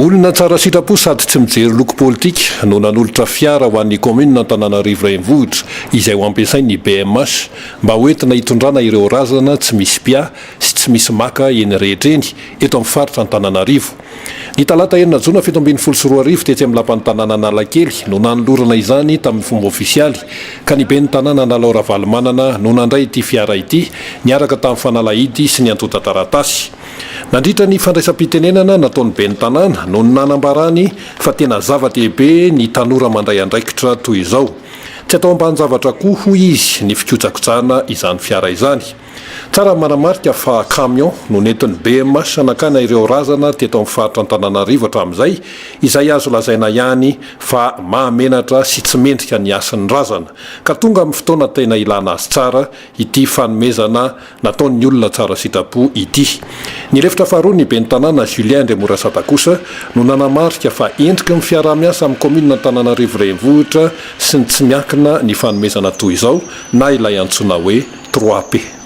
Olona tsara sitrapo sady tsy mijery loko politika no nanolotra fiara ho an'ny kaominina Antananarivo Renivohitra izay ho ampiasain'ny BMH mba hoentina hitondrana ireo razana tsy misy mpiahy sy tsy misy maka eny rehetra eny eto amin'ny faritra Antananarivo. Ny talata enina jona 2017 tetsy amin'ny lapan'ny tanàna Analakely no nanolorana izany tamin'ny fomba ofisialy ka ny ben'ny tanàna Lalao Ravalomanana no nandray ity fiara ity niaraka tamin'ny fanalahidy sy ny antontan-taratasy. Nandritra ny fandraisam-pitenenana nataon'ny ben'ny tanàna no nanambarany fa tena zava-dehibe ny tanora mandray andraikitra toy izao. Tsy atao ambanin-javatra koa, hoy izy, ny fikojakojana izany fiara izany. Tsara ny manamarika fa camion no nentin'ny BMH nakana ireo razana teto amin'ny faritra Antananarivo hatramin'izay, izay azo lazaina ihany fa mahamenatra sy tsy mendrika ny hasin'ny razana, ka tonga amin'ny fotoana tena ilana azy tsara ity fanomezana nataon'ny olona tsara sitrapo ity. Ny lefitra faharoa, ny ben'ny tanàna Julien Andriamorasata kosa no nanamarika fa endriky ny fiaraha-miasa amin'ny kaominina Antananarivo Renivohitra sy ny tsy miankina ny fanomezana toy izao na ilay antsoina hoe trois P.